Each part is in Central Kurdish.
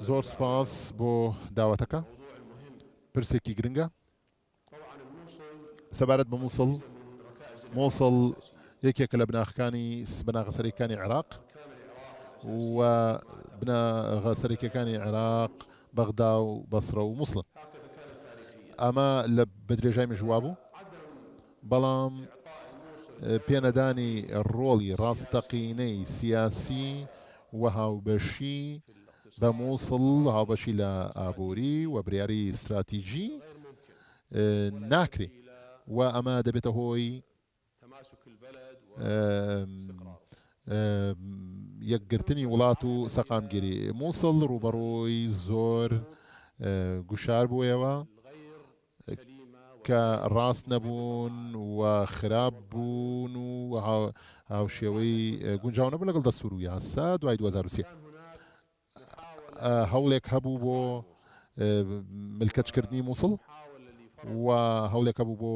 زۆر سوپاس بۆ داوەتەکە، پرسێکی گرنگە. سەبارەت بە موسڵ، موسڵ یەکێکە لە بناغەکانی بناغە سەرەکیەکانی عێراق و بناغە سەرەکیەکانی عێراق بەغدا و بەسرە و موسڵن. ئەمە لە بەدرێژای مێژوو وابوو، بەڵام پێنەدانی ڕۆڵی ڕاستەقینەی سیاسی و هاوبەشی بە موسڵ، هاوبەشی لە ئابووری و بریاری ستراتیجی ناکرێ و ئەمە دەبێتە هۆی یەکگرتنی وڵات و سەقامگیری. موسڵ ڕووبەڕووی زۆر گوشار بوویەوە کە ڕاست نەبوون و خراپ بوون و هاوشێوەی گونجاو نەبوون لەگەڵ دەستوور و یاسا دوای 2003. هەوڵێک هەبوو بۆ ملکەچکردنی موسڵ و هەوڵێک هەبوو بۆ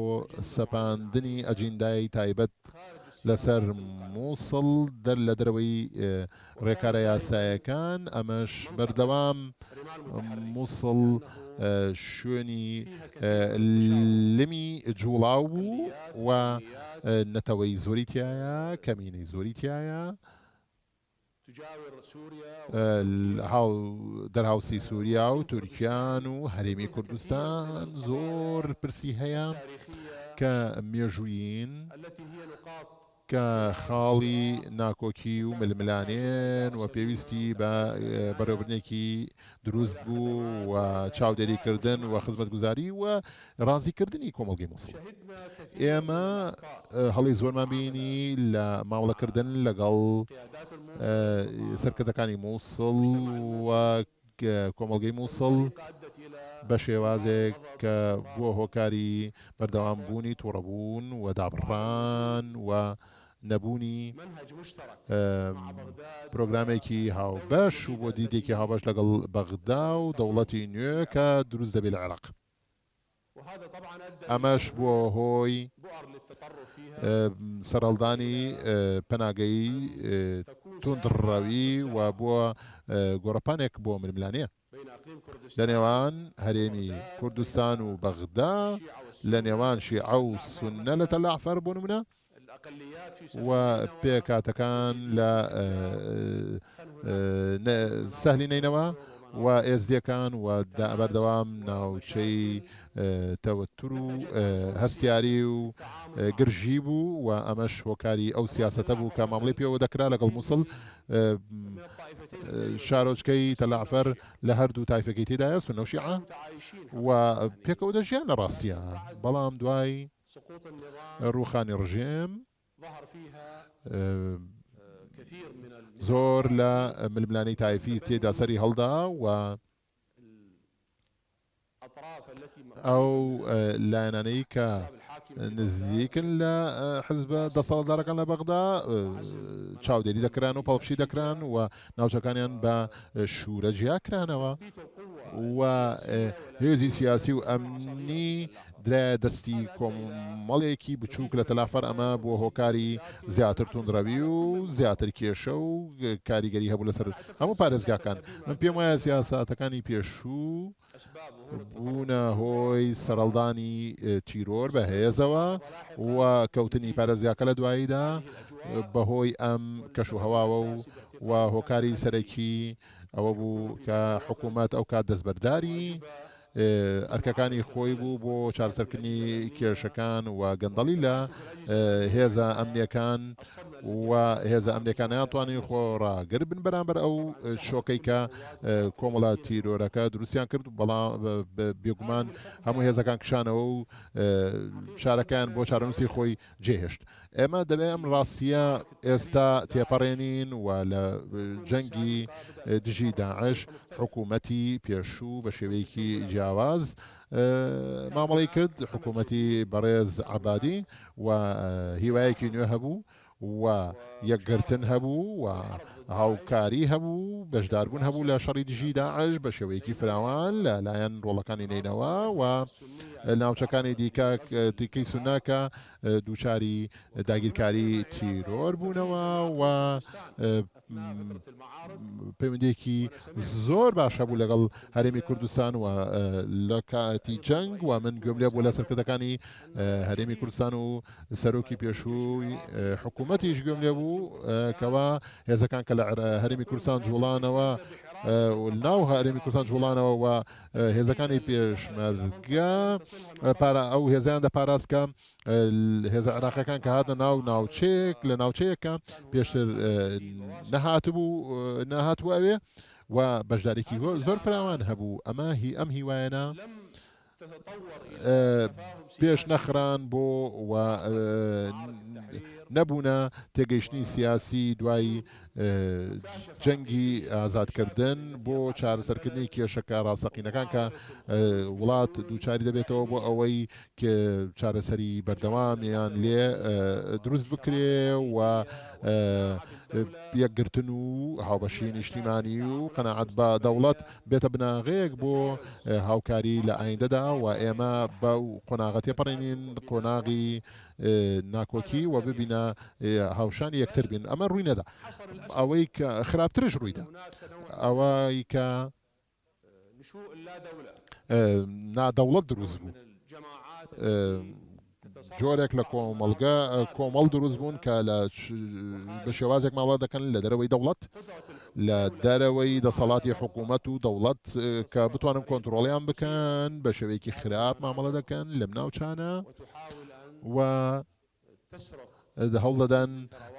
سەپاندنی ئەجیندای تایبەت لەسەر موسڵ دەر لە دەرەوەی ڕێکارە یاسایەکان، ئەمەش بەردەوام موسڵ شوێنی لمی جوڵاو بوو و نەتەوەی زۆری تیایە، کەمینەی زۆری تیایە. دەرهاوسی سوریا و تورکیان و هەرێمی کوردستان زۆر پرسی هەیە کە مێژوویین کە خاڵی ناکۆکی و ململانێن و پێویستی بە بەڕێوەبردنێکی دروست بوو و چاودێریکردن و خزمەتگوزاری و ڕازیکردنی کۆمەڵگەی موسڵ. ئێمە هەڵەی زۆرمان بینی لە مامەڵەکردن لەگەڵ سەرکردەکانی موسڵ و کۆمەڵگەی موسڵ بە شێوازێک کە بووە هۆکاری بەردەوامبوونی توڕەبوون و دابڕان و نەبوونی پرۆگرامێکی هاوبەش و بۆ دیدێکی هاوبەش لەگەڵ بەغدا و دەوڵەتی نوێ کە دروست دەبێت لە عێراق. ئەمەش بووە هۆی سەرهەڵدانی پەناگەی توندڕەوی و بووە گۆڕەپانێک بۆ ململانێ لە نێوان هەرێمی کوردستان و بەغدا، لە نێوان شیعە و سوننە لە تەلەعفەر بۆ نمونە و پێکهاتەکان لە سەهلی نەینەوا و ئێزدییەکان و بەردەوام ناوچەی تەوەتور و هەستیاری و گرژی بوو و ئەمەش هۆکاری ئەو سیاسەتە بوو کە مامەڵەی پێوە دەکرا لەگەڵ موسڵ. شارۆچکەی تەلەعفەر لە هەردوو تایفەکەی تێدایە، سوننە و شیعە، و پێکەوە دەژیان لە ڕاستیا، بەڵام دوای ڕووخانی ڕژێم زۆر لە ململانێی تایفی تێدا سەری هەڵدا و ئەو لایەنانەی کە نزیکن لە حزبە دەسەڵاتدارەکان لە بەغدا چاودێری دەکران و پاڵپشتی دەکران و ناوچەکانیان بە شوورە جیاکرانەوە و هێزی سیاسی و ئەمنی درایە دەستی کۆمەڵێکی بچووک لە تەلەعفەر، ئەمە بووە هۆکاری زیاتر توندڕەوی و زیاتر کێشە و کاریگەری هەبوو لەسەر هەموو پارێزگاکان. من پێم وایە سیاسەتەکانی پێشوو بوونە هۆی سەرهەڵدانی تیرۆر بە هێزەوە و کەوتنی پارێزگاکە لە دواییدا بەهۆی ئەم کەشوهەواوە و هۆکاری سەرەکی ئەوە بوو کە حکوومەت ئەوکات دەستبەرداری ئەرکەکانی خۆی بوو بۆ چارەسەرکردنی کێشەکان و گەندەڵی لە هێزە ئەمنیەکان و هێزە ئەمنیەکان نەیانتوانی خۆڕاگر بن بەرامبەر ئەو شۆکەی کە کۆمەڵە تیرۆرەکە دروستیان کرد، بەڵام بێگومان هەموو هێزەکان کشانەوە و شارەکەیان بۆ چارەنووسی خۆی جێهێشت. ئێمە دەبێ ئەم ڕاستییە ئێستا تێپەڕێنین و لە جەنگی دژی داعش حکوومەتی پێشوو بە شێوەیەکی جیاواز مامەڵەی کرد، حکوومەتی بەڕێز عەبادی و هیوایەکی نوێ هەبوو و یەکگرتن هەبوو و هاوکاری هەبوو، بەشداربوون هەبوو لە شەڕی دژی داعش بە شێوەیەکی فراوان لە لایەن ڕۆڵەکانی نەینەوا و. ناوچەکانی دیکە دیکەی سوننە کە دووچاری داگیرکاری تیرۆر بوونەوە و پەیوەندیەکی زۆر باش هەبوو لەگەڵ هەرێمی کوردستان و لە کاتی جەنگ و من گوێم لێ بوو لە سەرکردەکانی هەرێمی کوردستان و سەرۆکی پێشووی حکوومەتیش گوێم لێ بوو کەوا هێزەکان کە لە هەرێمی کوردستان جوڵانەوە ناو هەرێمی کوردستان جوڵانەوە و هێزەکانی پێشمەرگە پارا ئەو هێزیان دەپاراست کە هێزە عێراقیەکان کە هاتنە ناو ناوچەیەک لە ناوچەیەکە پێشتر نەهاتبوو نەهاتبوو ئەوێ و بەشدارێکی زۆر فراوان هەبوو ئەمە هی ئەم هیوایەنە پێش نەخران بۆ و نەبوونە تێگەیشتنی سیاسی دوای جەنگی ئازادکردن بۆ چارەسەرکردنی کێشەکە ڕاستەقینەکان کە وڵات دووچاری دەبێتەوە بۆ ئەوەی چارەسەری بەردەوامیان لێ دروست بکرێ و یەکگرتن و هاوبەشی نیشتیمانی و قەناعەت بە دەوڵەت بێتە بناغەیەک بۆ هاوکاری لە ئایندەدا و ئێمە بەو قۆناغە تێپەڕێنین قۆناغی ناکۆکی و ببینە هاوشانی یەکتر بین. ئەمە ڕووی نەدا. ئەوەی کە خراپترش ڕوویدا ئەوەی کە نادەوڵەت دروست بوو. جۆرێک لە کۆمەڵگە کۆمەڵ دروست بوون کە لە بە شێوازێک ماڵە دەکەن لە دەرەوەی دەوڵەت لە دەرەوەی دەسەڵاتی حکوومەت و دەوڵەت کە بتوانن کۆنتترۆڵیان بکەن بە شێوەیەکی خراپ مامەڵە دەکەن لەم ناوچانە و هەوڵ دەدەن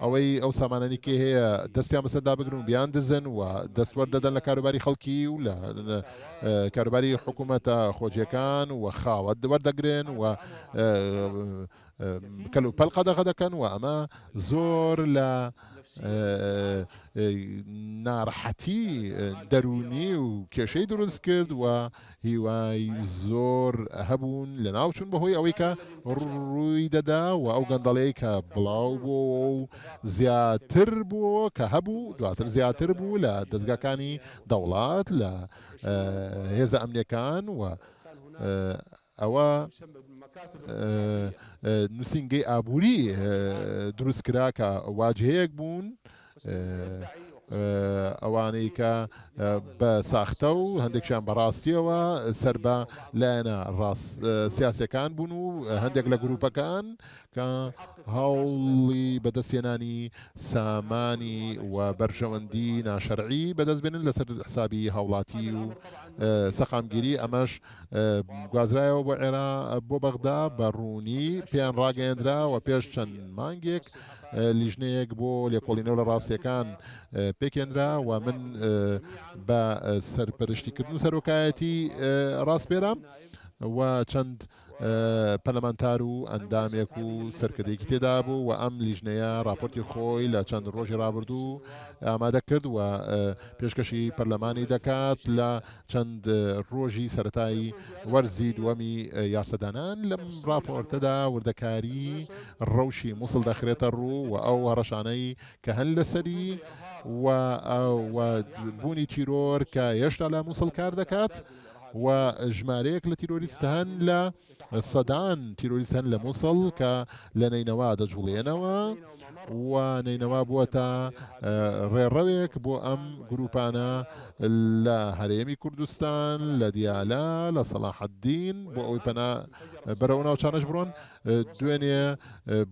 ئەوەی ئەو سامانانی کێ هەیە دەستیان بەسەردا بگرن و بیان دزن و دەستوەر دەدەن لە کاروباری خەڵکی و لە کاروباری حکوومەتە خۆجیەکان و خاوەت وەردەگرن و کەلوپەل قەدەغە دەکەن و ئەمە زۆر لە ناڕەحەتی دەروونی و کێشەی دروست کرد و هیوای زۆر هەبوون لەناوچوون بەهۆی ئەوەی کە ڕووی دەدا و ئەو گەندەڵیەی کە بڵاو بۆوە و زیاتر بووەوە کە هەبوو دواتر زیاتر بوو لە دەزگاکانی دەوڵات لە هێزە ئەمنیەکان و ئەوە نووسینگەی ئابووری دروست کرا کە واجهەیەک بوون ئەوانەی کە بە ساختە و هەندێکیان بە ڕاستیەوە سەر بە لایەنە ڕاست سیاسەکان بوون و هەندێک لە گروپەکان کە هەوڵی بەدەستهێنانی سامانی و بەرژەوەندی ناشەرعی بەدەست بێنن لەسەر حسابی هاوڵاتی و سەقامگیری، ئەمەش گوازرایەوە بۆ عێراق بۆ بەغدا بە ڕوونی پێیان ڕاگەیەندرا و پێش چەند مانگێک لیژنەیەک بۆ لێکۆڵینەوە لە ڕاستیەکان پێکهێنرا و من بە سەرپەرشتیکردن و سەرۆکایەتی ڕاسپێرام و چەند پەرلەمانتار و ئەندامێک و سەرکردەیەکی تێدا بوو و ئەم لیژنەیە ڕاپۆرتی خۆی لە چەند ڕۆژی ڕابردوو ئامادە کرد و پێشکەشی پەرلەمانی دەکات لە چەند ڕۆژی سەرەتای وەرزی دووەمی یاسادانان. لەم ڕاپۆرتەدا وردەکاری ڕەوشی موسڵ دەخرێتە ڕوو و ئەو هەڕەشانەی کە هەن لەسەری و بوونی تیرۆر کە هێشتا لە موسڵ کار دەکات و ژمارەیەک لە تیرۆریست هەن لە سەدان تیرۆریست هەن لە موسڵ کە لە نەینەوا دەجوڵێنەوە و نەینەوا بووەتە ڕێڕەوێک بۆ ئەم گروپانە لە هەرێمی کوردستان لە دیالە لە سەڵاحەدین بۆ ئەوەی پەنا بەرەو ناوچانەش بڕۆن. دوێنێ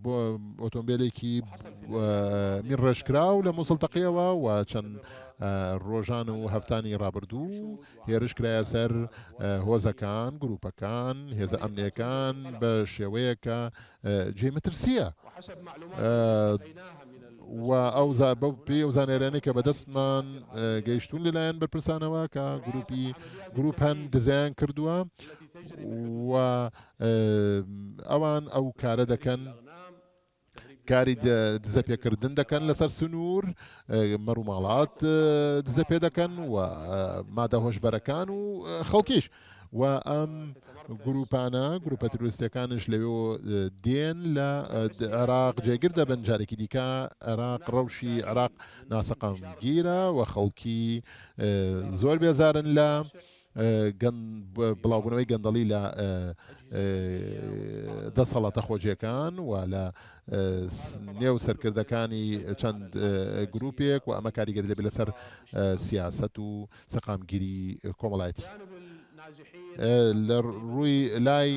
بۆ ئۆتۆمبیلێکی مین ڕێژکراو لە موسڵ تەقیەوە و چەند ڕۆژان و هەفتانی ڕابردوو هێرش کرایە سەر هۆزەکان، گروپەکان، هێزە ئەمنییەکان بە شێوەیەک کە جێی مەترسییە و ئەو بەو پێی ئەو زانیاریانەی کە بەدەستمان گەیشتوون لەلایەن بەرپرسانەوە کە گروپی گروپ هەن دزەیان کردووە و ئەوان ئەو کارە دەکەن کاری دزەپێکردن دەکەن لەسەر سنوور، مەڕوماڵات دزە پێ دەکەن و مادە هۆشبەرەکان و خەڵکیش و ئەم گروپانە گروپە تیرۆریستیەکانش لەوێ دێن لە عێراق جێگر دەبن جارێکی دیکە عێراق ڕەوشی عێراق ناسەقامگیرە و خەڵکی زۆر بێزارن لە. بڵاوبوونەوەی گەندەڵی لە دەسەڵاتە خۆجێکان و لە نێو سەرکردەکانی چەند گروپێک و ئەمە کاریگەری دەبێت لەسەر سیاسەت و سەقامگیری کۆمەڵایەتی. لە ڕووی لای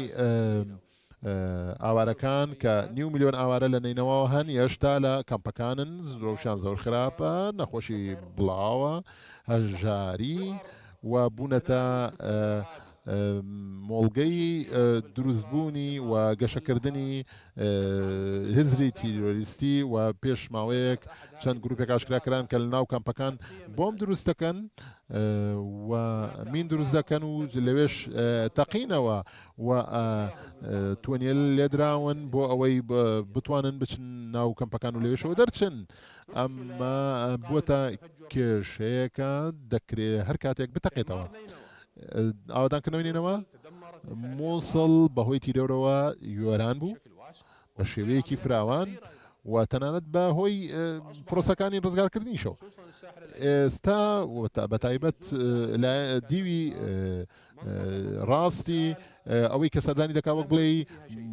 ئاوارەکان کە نیو ملیۆن ئاوارە لە نەینەواوە هەن هێشتا لە کەمپەکانن، رەوشیان زۆر خراپە، نەخۆشی بڵاوە، هەژاری و بوونەتە مۆڵگەی دروستبوونی و گەشەکردنی هزری تیرۆریستی و پێش ماوەیەک چەند گروپێک ئاشکرا کران کە لەناو کەمپەکان بۆمب دروست دەکەن و مین دروست دەکەن و لەوێش تەقینەوە و تونێل لێدراون بۆ ئەوەی بتوانن بچن ناو کەمپەکان و لەوێشەوە دەرچن. ئەمە بووەتە کێشەیەکە دەکرێ هەر کاتێک بتەقێتەوە. ئاوەدانکردنەوەی نەینەوا، موسڵ بەهۆی تیرۆرەوە وێران بوو بە شێوەیەکی فراوان و تەنانەت بە هۆی پرۆسەکانی ڕزگارکردنیشەوە. ئێستا بە تایبەت دیوی ڕاستی ئەوەی کە سەردانی دەکا وەک بڵێی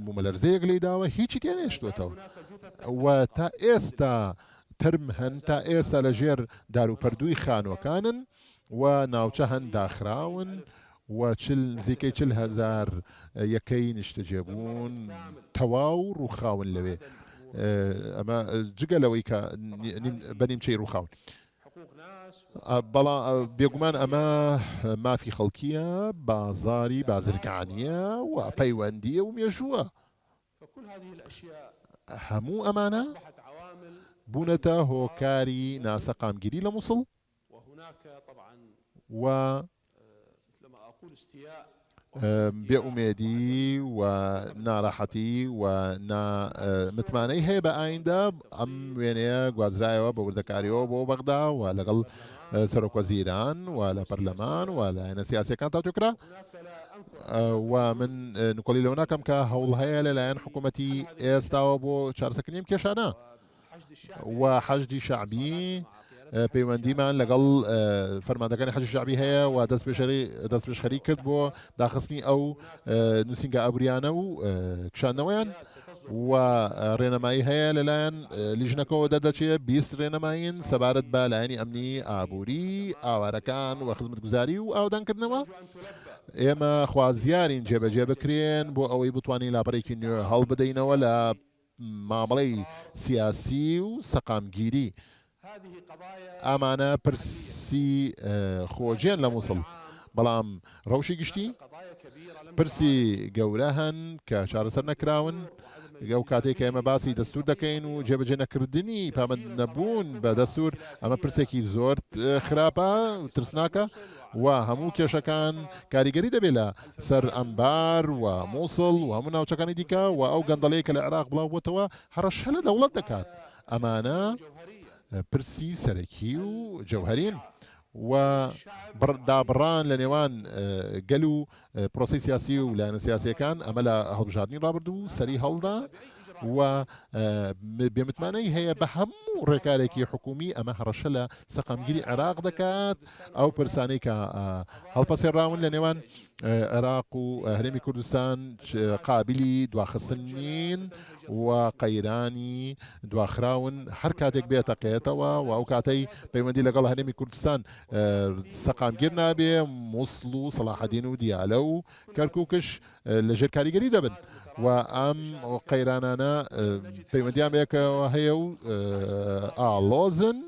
بوومەلەرزەیەک لێی داوە هیچی تێ نێشتووەتەوە و تا ئێستا تەرم هەن تا ئێستا لە ژێر داروپەردووی خانووەکانن و ناوچە هەن داخراون و چل نزیکەی 40 هەزار یەکەی نیشتەجێبوون تەواو ڕووخاون لەوێ ئەمە جگە لەوەی کە بە نیمچەی ڕووخاون. بەڵام بێگومان ئەمە مافی خەڵکییە، بازاڕی بازرگانییە و پەیوەندییە و مێژووە. هەموو ئەمانە بوونەتە هۆکاری ناسەقامگیری لە موسڵ و بێ ئومێدی و ناڕەحەتی و نا متمانەی هەیە بە ئایندە. ئەم وێنەیە گوازرایەوە بە وردەکاریەوە بۆ بەغدا و لەگەڵ سەرۆک وەزیران و لە پەرلەمان و لایەنە سیاسیەکان تاوتوێ کرا و من نکۆڵی لەوە ناکەم کە هەوڵ هەیە لەلایەن حکوومەتی ئێستاوە بۆ چارەسەرکردنی ئەم کێشانە. و حەشدی شەعبی پەیوەندیمان لەگەڵ فەرماندەکانی حەشدی شەعبی هەیە و دەستپێشخەری کرد بۆ داخستنی ئەو نووسینگە ئابووریانە و کشاندنەوەیان و ڕێنمایی هەیە لەلایەن لیژنەکەەوە دەردەچێت 20 ڕێنمایین سەبارەت بە لایەنی ئەمنی ئابووری ئاوارەکان و خزمەتگوزاری و ئاودانکردنەوە ئێمە خوازیارین جێبەجێ بکرێن بۆ ئەوەی بتوانین لاپەڕێکی نوێ هەڵبدەینەوە لە مامەڵەی سیاسی و سەقامگیری. ئەمانە پرسی خۆجێن لە موسڵ، بەڵام ڕەوشی گشتی پرسی گەورە هەن کە چارەسەر نەکراون. ئەو کاتەی کە ئێمە باسی دەستوور دەکەین و جێبەجێ نەکردنی پابەند نەبوون بە دەستوور، ئەمە پرسێکی زۆر خراپە و ترسناکە. و هەموو کێشەکان کاریگەری دەبێت لە سەر ئەنبار و موسڵ و هەموو ناوچەکانی دیکە و ئەو گەندەڵیەی کە لە عێراق بڵاو بۆتەوە هەڕەشە لە دەوڵەت دەکات. ئەمانە پرسی سەرەکی و جەوهەرین و دابڕان لە نێوان گەل و پرۆسەی سیاسی و لایەنە سیاسییەکان، ئەمە لە هەڵبژاردنی ڕابردوو سەری هەڵدا و بێمتمانەی هەیە بە هەموو ڕێکارێکی حکومی، ئەمە هەڕەشە لە سەقامگیری عێراق دەکات. ئەو پرسانەی کە هەڵپەسێراون لە نێوان عێراق و هەرێمی کوردستان قابلی دواخستن نین و قەیرانی دواخراون هەر کاتێک بێتەقێتەوە و ئەو کاتەی پەیوەندی لەگەڵ هەرێمی کوردستان سەقامگیر نابێ، موسڵ و سەڵاحەدین و دیالە و کەرکوکش لەژێر کاریگەری دەبن و ئەم قەیرانانە پەیوەندیان بەیەکەوە هەیە و ئاڵۆزن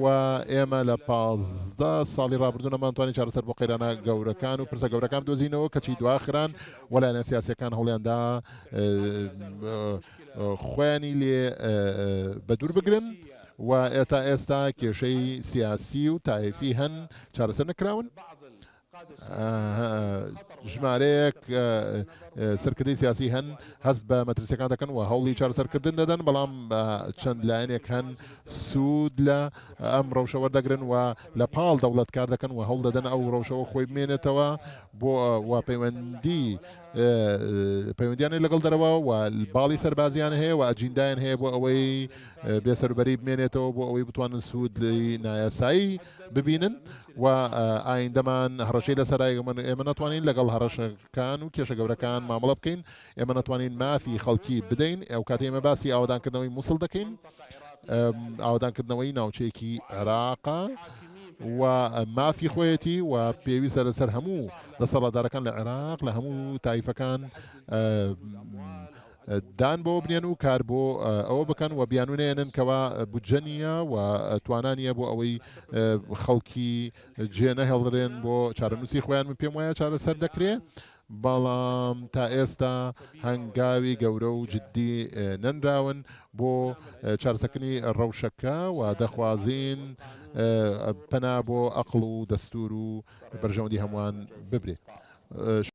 و ئێمە لە 15 ساڵی ڕابردوو نەمانتوانی چارەسەر بۆ قەیرانە گەورەکان و پرسە گەورەکان بدۆزینەوە، کەچی دواخران و لایەنە سیاسیەکان هەوڵیاندا خۆیانی لێ بەدوور بگرن و تا ئێستا کێشەی سیاسی و تایفی هەن چارەسەر نەکراون. ژمارەیەک سەرکردەی سیاسی هەن هەست بە مەترسیەکان دەکەن و هەوڵی چارەسەرکردن دەدەن، بەڵام چەند لایەنێک هەن سوود لە ئەم ڕەوشە وەردەگرن و لە پاڵ دەوڵەت کار دەکەن و هەوڵ دەدەن ئەو ڕەوشەوە خۆی بمێنێتەوە بۆ و پەیوەندی پەیوەندیان لەگەڵ دەرەوە و باڵی سەربازیان هەیە و ئەجیندایان هەیە بۆ ئەوەی بێسەروبەری بمێنێتەوە بۆ ئەوەی بتوانن سوود لە نایاسایی ببینن و ئایندەمان هەڕەشەی لەسەرە، ئێمە نەتوانین لەگەڵ هەڕەشەکان و کێشە گەورەکان مامەڵە بکەین، ئێمە نەتوانین مافی خەڵکی بدەین. ئەو کاتەی ئێمە باسی ئاوەدانکردنەوەی موسڵ دەکەین، ئاوەدانکردنەوەی ناوچەیەکی عێراقە و مافی خۆیەتی و پێویستە لەسەر هەموو دەسەڵاتدارەکان لە عێراق لە هەموو تایفەکان دان بەوە بنێن و کار بۆ ئەوە بکەن و بیانوو نەیەنن کەوا بودجە نییە و توانا نییە بۆ ئەوەی خەڵکی جێ نەهێڵرێن بۆ چارەنووسی خۆیان. من پێم وایە چارەسەر دەکرێ، بەڵام تا ئێستا هەنگاوی گەورە و جددی نەنراون بۆ چارەسەرکردنی ڕەوشەکە و دەخوازین پەنا بۆ ئەقڵ و دەستوور و بەرژەوەندی هەمووان ببرێ.